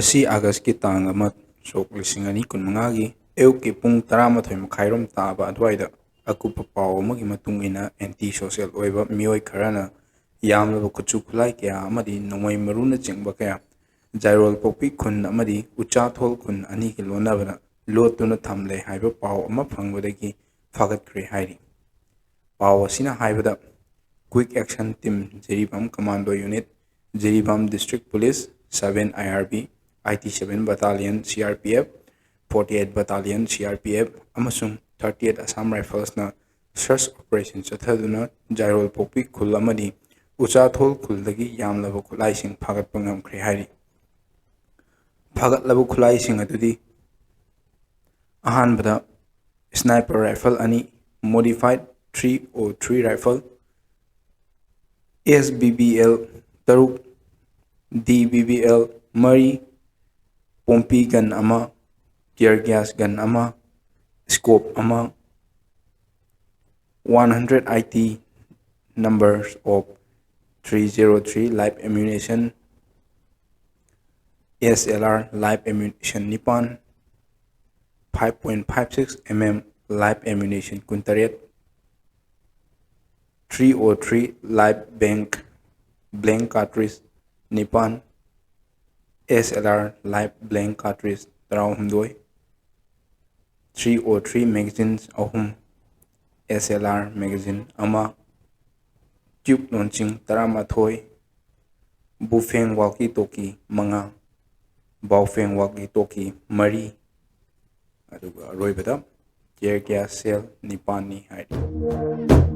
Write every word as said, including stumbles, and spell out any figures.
ꯉꯁꯤ ꯑꯥꯒꯁꯀꯤ ꯇꯥꯡ ꯑꯃ, ꯁꯣꯛ ꯂꯤꯁꯤꯡ ꯑꯅꯤ ꯀꯨꯟꯃꯉꯥꯒꯤ ꯑꯌꯨꯛꯀꯤ ꯄꯨꯡ ꯇꯔꯥꯃꯥꯊꯣꯏ ꯃꯈꯥꯏꯔꯣꯝ ꯇꯥꯕ ꯑꯗꯨꯋꯥꯏꯗ ꯑꯀꯨꯞꯄ ꯄꯥꯎ ꯑꯃꯒꯤ ꯃꯇꯨꯡ ꯏꯟꯅ, ꯑꯦꯟꯇꯤ ꯁꯣꯁꯤꯌꯦꯜ ꯑꯣꯏꯕ ꯃꯤꯑꯣꯏ ꯈꯔꯅ ꯌꯥꯝꯂꯕ ꯈꯨꯠꯁꯨ ꯈꯨꯠꯂꯥꯏ ꯀꯌꯥ ꯑꯃꯗꯤ ꯅꯣꯡꯃꯩ ꯃꯔꯨꯅꯆꯤꯡꯕ ꯀꯌꯥ ꯖꯥꯏꯔꯣꯜꯄꯣꯛꯄꯤ ꯈꯨꯟ ꯑꯃꯗꯤ ꯎꯆꯥꯊꯣꯜ ꯈꯨꯟ ꯑꯅꯤꯒꯤ ꯂꯣꯟꯅꯕꯗ ꯂꯣꯠꯇꯨꯅ ꯊꯝꯂꯦ ꯍꯥꯏꯕ ꯄꯥꯎ ꯑꯃ ꯐꯪꯕꯗꯒꯤ ꯐꯥꯒꯠꯈ꯭ꯔꯦ ꯍꯥꯏꯔꯤ꯫ ꯄꯥꯎ ꯑꯁꯤꯅ ꯍꯥꯏꯕꯗ, Quick Action Team, Jiribam Commando Unit, Jiribam District Police, seven I R B, eighty seven Battalion C R P F, forty eight Battalion C R P F ꯑꯃꯁꯨꯡ thirty eight Assam Riflesꯅ search operation ꯆꯠꯊꯗꯨꯅ ꯖꯥꯏꯔꯣꯜꯄꯣꯛꯄꯤ ꯈꯨꯜ ꯑꯃꯗꯤ ꯎꯆꯥꯊꯣꯜ ꯈꯨꯜꯗꯒꯤ ꯌꯥꯝꯂꯕ ꯈꯨꯠꯂꯥꯏꯁꯤꯡ ꯐꯥꯒꯠꯄ ꯉꯝꯈ꯭ꯔꯦ ꯍꯥꯏꯔꯤ꯫ ꯐꯥꯒꯠꯂꯕ ꯈꯨꯠꯂꯥꯏꯁꯤꯡ ꯑꯗꯨꯗꯤ ꯑꯍꯥꯟꯕꯗ sniper rifle ꯑꯅꯤ, modified three oh three rifle, S B B L ꯇꯔꯨꯛ, D B B L ꯃꯔꯤ, pomp gun ꯑꯃ, tear gas gun ꯑꯃ, scope ꯑꯃ, one hundred eighty numbers of three zero three live ammunition, S L R live ammunition ꯅꯤꯄꯥꯟ, five point five six mm live ammunition ꯀꯨꯟꯇꯔꯦꯠ, three oh three live blank, blank cartridge ꯅꯤꯄꯥꯟ, S L R live blank cartridge ꯇꯔꯥꯍꯨꯝꯗꯣꯏ, three oh three magazines ꯑꯍꯨꯝ, S L R magazine ꯑꯃ, tube launching ꯇꯔꯥꯃꯥꯊꯣꯏ, Baofeng walkie talkie ꯃꯉꯥ, Baofeng walkie talkie ꯃꯔꯤ, ꯑꯗꯨꯒ ꯑꯔꯣꯏꯕꯗ tear gas shell ꯅꯤꯄꯥꯟꯅꯤ ꯍꯥꯏꯔꯤ꯫